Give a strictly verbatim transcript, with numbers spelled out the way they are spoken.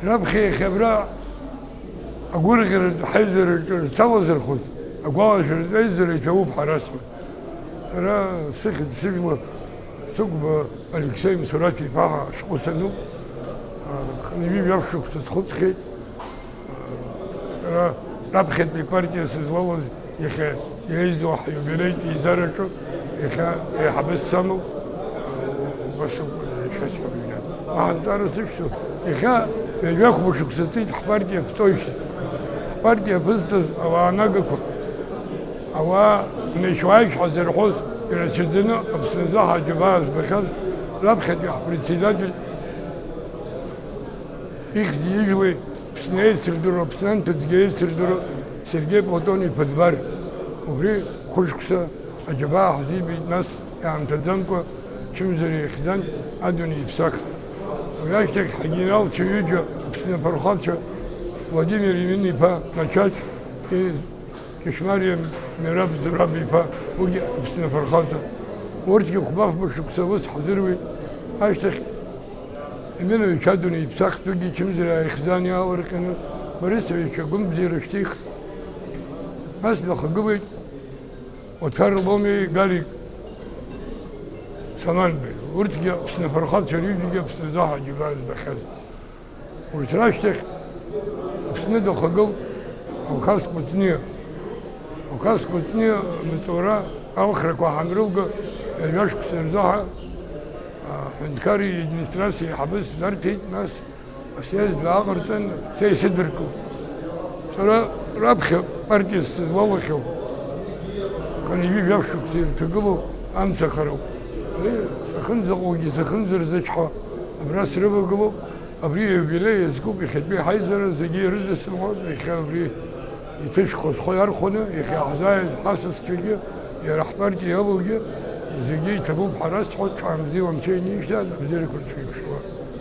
Раԥхьа иахьа абра агәырӷьаратә ҳаизараҿы рцалазырхәыз агәалашәаратә аизара иҭабуп ҳәа расҳәоит. Сара сыхьӡ-сыжәла Цыгәба Алексеи Мсураҭ-иԥа ҳәа ашәҟәы сануп. Хынҩажәи жәаф шықәса схәыцхьеит. Сара раԥхьатәи партиа сызлалаз иахьа иеизоу ҳиубилеитә еизараҿы иахьа еиҳабыс самоуп, убас ауп, шәасҳәап, иахьа. Аҳанҵара сышәҭо, иахьа ҩажәа хәба шықәса ҵит ҳпартиа ԥҵәоижьҭеи. Ҳпартиа аԥызҵаз ауаа нагақәа, ауаа нышьуааишь ҳәа зырҳәоз ирацәаӡаны Аԥсны азы ҳаџьабаа збахьаз раԥхьатәи ҳпредседатель ихьӡ ижәлеи Аԥсны еицырдыруа, Аԥсны анҭыҵгьы еицырдыруа Сергеи Платон-иԥа Дбар. Убри хәышықәса аџьабаа ҳзибеит, нас иаамҭаӡамкәа чымазара иахьӡан адунеи иԥсахт. Уи ашьҭахь ҳгенералцәа ҩыџьа, Аԥсны аԥырхацәа Владимир Ильин-иԥа Мачач, и Кьышьмариа Мераб Зураб-иԥа, уигьы Аԥсны аԥырхаҵа. Урҭгьы хәба-фба шықәса ус ҳзыруит. Ашьҭахь Емина ҩцәа дунеи иԥсахт, уигьы ичымазара ааихьӡан иаалырҟьаны, Борисович агәымбзиара шьҭихт. Нас днахагылеит Оҭар Ломеи Гарик Саманбеи. Урҭгьы Аԥсны аԥырхацәа рҩыџьагьы Аԥсны азы ҳаџьабаа збахьаз. Урҭ рашьҭахь Аԥсны дахагылт Алхас Кәыҵниа. Алхас Кәыҵниа амаҵура алхрақәа ҳанрылга, ҩажәа шықәса рзы ҳа, аҳәынҭқарреи администрациеи ҳабыс нарҭеит, нас асъезд ааҟарҵан, са исыдыркылт. Сара раԥхьа партиа сызлалахьоу, хынҩажәи жәаф шықәса ирҭагылоу амцахароуп. Уи сахьынӡаҟоугьы, сахьынӡарзычҳауа абра срывагылоуп. Абри аиубилеи иазкуп иахьатәи ҳаизара, зегьы ирыдысныҳәоит, иахьа абри иҭышәхуа схы иархәаны, иахьа ҳзааиз ҳасасцәагьы, иара ҳпартиа иалоугьы, зегьы иҭабуп ҳәа расҳәоит, ҽаанбзиала анцәа инижьзар, абзиарақәа рцәа иԥшуа.